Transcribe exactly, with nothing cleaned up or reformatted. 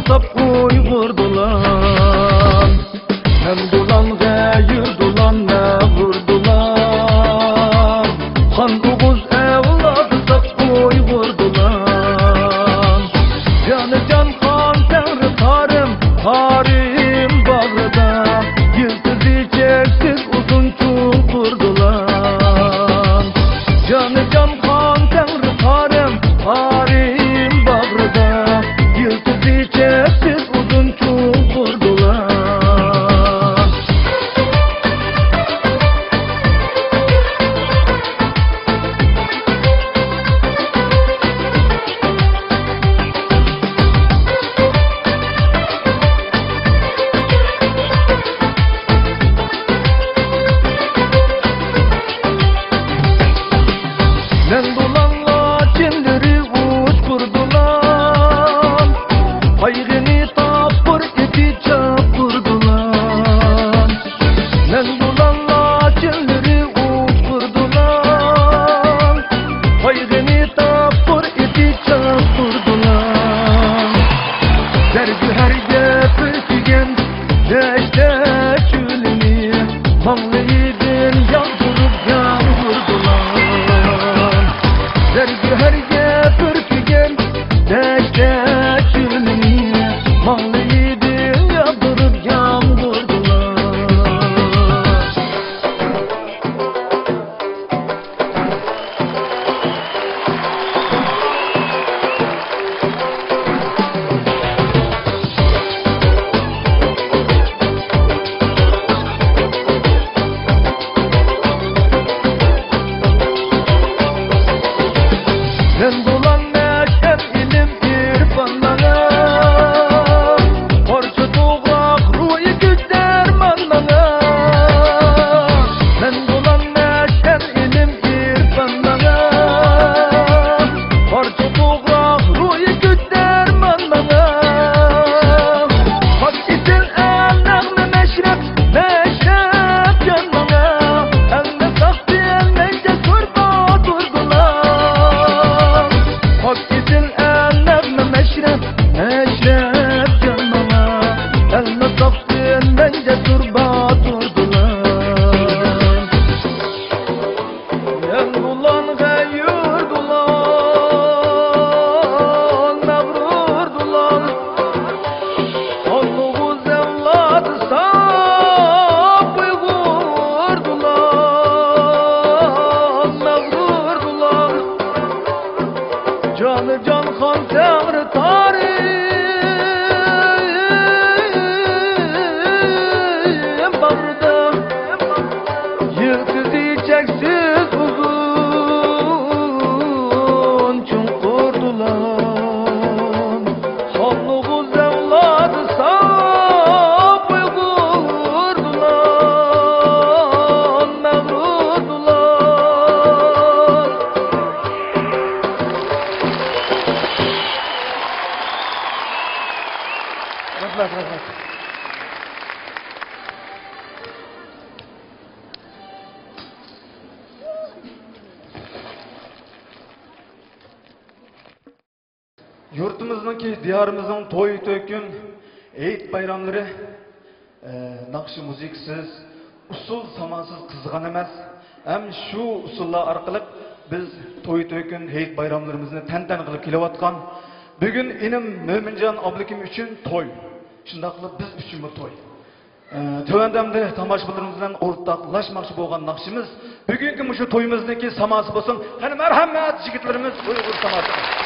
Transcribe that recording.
ساپ ئۇيغۇر دولان. مەن دولان، غەيۇر دولان، مەغرۇر دولان. خان ئوغۇز ئەۋلادى ساپ ئۇيغۇر دولان. جانىجان خان تەڭرى تارىم، تارىم باغرىدا. يىلتىزى چەكسىز ئۇزۇن چوڭقۇر دولان. جانىجان خان تەڭرى تارىم، تارىم باغرىدا. يىلتىزى چەكسىز ئۇزۇن چوڭقۇر دولان. مەن دولانلار چىللىرى ئۇچقۇر دولان، قايغىنى تاپقۇر ئېتى چاپقۇر دولان. مەن دولانلار چىللىرى ئۇچقۇر دولان، قايغىنى تاپقۇر ئېتى چاپقۇر دولان. زەرگۆھەرگە پۈركىگەن دەشتە چۆلىنى، ماڭلىيىدىن ياغدۇرۇپ يامغۇر دولان. زەرگۆھەرگە پۈركىگەن دەشتە چۆلىنى، ماڭلىيىدىن ياغدۇرۇپ يامغۇر دولان. مەن بولام مەشئەل ئىلىم ئېرپان ماڭا، پارچە توغراق روھىي كۈچ دەرمان ماڭا. مەن بولام مەشئەل ئىلىم ئېرپان ماڭا، پارچە توغراق روھىي كۈچ دەرمان ماڭا. پاك ئېسىل ئەل نەغمە مەشرەپ، مەشرەپ جان ماڭا. ئەلنى ساقچى، ئەلنى جەسۇر باتۇر بۇلار. پاك ئېسىل ئەل نەغمە مەشرەپ، مەشرەپ جان ماڭا. ئەلنى ساقچى، ئەلنى جەسۇر باتۇر بۇلار. يەل دولان، غەيۇر دولان، مەغرۇر دولان. ئاللىغۇ زەۋلات ساپ ئۇيغۇر دولان، مەغرۇر دولان. جانىجان خان تەڭرى تارىم باغرىدا، يىلتىزى چەكسىز ئۇزۇن چوڭقۇر دولان. خانلىق ئۆز ئەۋلادى ساپ ئۇيغۇر دولان، مەغرۇر دولان. رەھمەت، رەھمەت. يۇرتىمىزنىڭكى، دىيارىمىزنىڭ توي تۆكۈن، ھېيت بايراملىرى، ئە، ناخشا مۇزىكىسىز، ئۇسسۇل ساماسىز قىزىغان ئەمەس. ھەم شۇ ئۇسسۇللار ئارقىلىق بىز توي تۆكۈن، ھېيت بايراملىرىمىزنى تەنتەنە قىلىپ كېلىۋاتقان. بۈگۈن ئىنىم مۆمىنجان ئابلىكىم ئۈچۈن توي. شۇنداقلا بىز ئۈچۈنمۇ توي. ئە، تۆۋەندە ئەمدى تاماشىبىنلىرىمىز بىلەن ئورتاقلاشماقچى بولغان ناخشىمىز، بۈگۈنكى مۇشۇ تويىمىزنىڭكى ساماسى بولسۇن. قېنى، مەرھەمەت، يىگىتلىرىمىز، ئۇيغۇر ساماسى.